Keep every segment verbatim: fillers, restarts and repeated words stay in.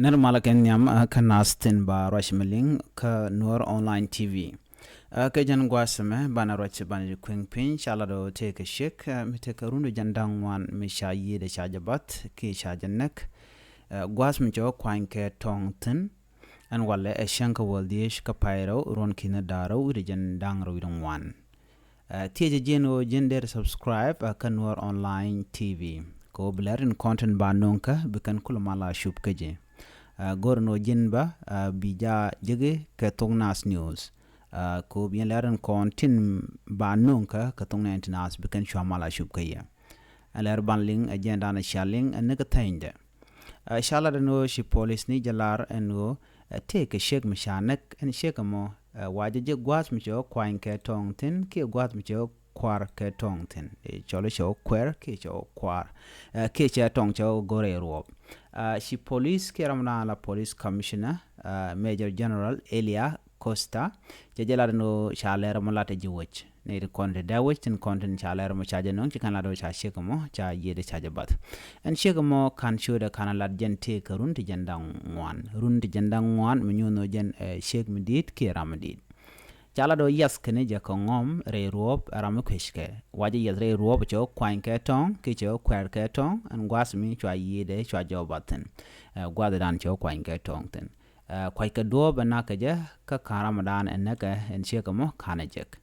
Ɛn malä kɛ nhiam kä nath tin ba ruac mi liŋ kä Nuɔr Online T V. Kɛ jɛn gua̱a̱th ɛmɛ banɛ ruac banɛ ji̱ kueŋ piny ca lat ɔ tëëkɛ ciek mi tëëkɛ run wi̱cdɛ jiɛn da̱ŋ ŋuan mi ca yiëëdɛ ca jɛ bath kiɛ ca jɛ näk. Gua̱a̱th mi cɛ wä kuany kɛ tɔ̱ɔ̱ŋ thi̱n. Ɛn walɛ ɛ cäŋ kä wäl dhieec kä pay rɛw ruɔ̱n ki̱n da̱ŋ rɛw wi̱cdɛ jiɛn da̱ŋ rɛw wi̱cdɛ ŋuan. Thiecɛ ji̱n ɣöö ji̱n dee subscribe kä Nuɔr Online T V. Kɛ ɣöö bi lɛr in kɔn tin ba nöŋ kä bi kɛn kulɛ mal a cup kä ji̱. Go̱r in ɣöö ji̱n bä bi ja jeki kɛ thok nath news. Kɛ ɣöö bi yɛn lɛr in kɔn tin ba nöŋ kä kɛ thok nɛn ti nath bi kɛn cua mal a cup kä yɛ. Ɛn lɛr ban liŋ ɛ jɛn dan ɛ cia liŋ ɛ ni kä thɛnydɛ. Ca lat ɛn ɣöö ci polis ni jɛ lar ɛn ɣöö tëëkɛ ciek mi ca näk ɛn ciek ɛmɔ. Wacɛ jɛ gua̱a̱th mi cɛ wä kuany kɛ tɔ̱ɔ̱ŋ thi̱n kiɛ gua̱a̱th mi cɛ wä kuar kɛ tɔ̱ɔ̱ŋ thi̱n. Cɔl cɛ wä kuɛr kiɛ cɛ wä kuar kiɛ cɛ tɔ̱ɔ̱ŋ cɛ wä go̱r rɛy ruɔ̱ɔ̱p. Ci polis kiɛ ram dan la police commissioner, Major General Elia Costa, cɛ jɛ lat ɛn ɣöö ca lɛr ɛmɔ lat ɛ ji̱ wec. Ni ti kɔn ti dee wec tin kɔn tin ca lɛr mɔ ca jɛ nöŋ ci kɛn lat ɔ ca ciek mɔ ca yiëëdɛ ca jɛ bath. Ɛn ciek mɔ ka̱n ciötdɛ ka̱n lat jɛn tëëkɛ run ti jiɛn da̱ŋ ŋuan run ti jiɛn da̱ŋ ŋuan mi nyuuth nɔ jɛn ciek mi di̱i̱t kiɛ ram mi di̱i̱t. Ca lat ɔ yiath kɛn jɛ kɛ ŋɔm rɛy ruɔ̱ɔ̱p ram mi kueckɛ wacɛ yiath rɛy ruɔ̱ɔ̱p cɛ wä kuany kɛ tɔ̱ɔ̱ŋ kiɛ cɛ wä kuɛɛr kɛ tɔ̱ɔ̱ŋ ɛn gua̱a̱th mi cua yiëëdɛ cua jɛ wä bath thi̱n. Gua̱a̱th dan cɛ wä kuany kɛ tɔ̱ɔ̱ŋ thi̱n. Kuackɛ duɔ̱ɔ̱p ɛ nak kɛ jɛ kä ka̱n ram dan ɛ näkɛ ɛn ciek ɛmɔ ka̱n ɛ jek.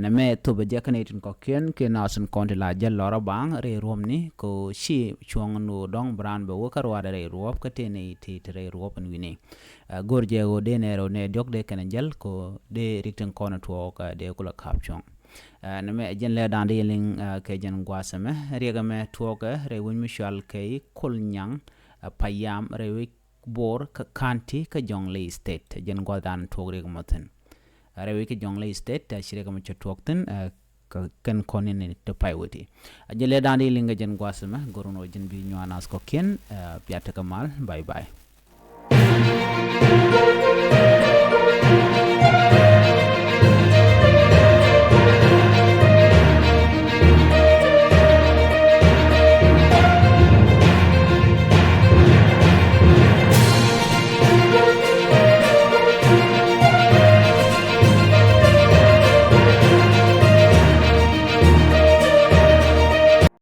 Nɛ mɛ thop ɛ jɛ kä nɛy tin kɔ̱kiɛn kiɛ nath tin kɔn ti la jäl lɔrä baŋ rɛy ruɔ̱pni kɛ ɣöö ci cuɔ̱ŋ ni ɣöö dɔ̱ŋ bi raan bɛ wä kä ruaadɛ rɛy ruɔ̱p kä tëë nɛy ti ti rɛy ruɔ̱p ɛn wi̱ni. Go̱r jɛ ɣöö dee nɛy rɛw nɛy diɔ̱k dee kɛn jäl kɛ ɣöö dee rik tin kɔn tuɔɔk dee kulɛ ka̱p cuɔ̱ŋ. Nɛ mɛ jɛn lɛ da̱a̱n dee liŋ kɛ jɛn gua̱a̱th ɛmɛ riɛk ɛmɛ tuɔɔkɛ rɛy wec mi cual kɛ i̱ Kolnyaŋ, Payam rɛy wec Bor kä County kä Jonglei State. Jɛn gua̱th dan tuɔk riɛk mɔ thi̱n. Rɛw i̱ kä Jonglei State a ci riɛk mɔ cɛ tuɔk thi̱n. Kä kɛn kɔn in te pay weti a jɛ lɛ dan di liŋ kä jɛn gua̱th mɛ go̱r wun wä jɛn bi nyuan ath kɔkiɛn. Bia tekɛ mal. Bye bye.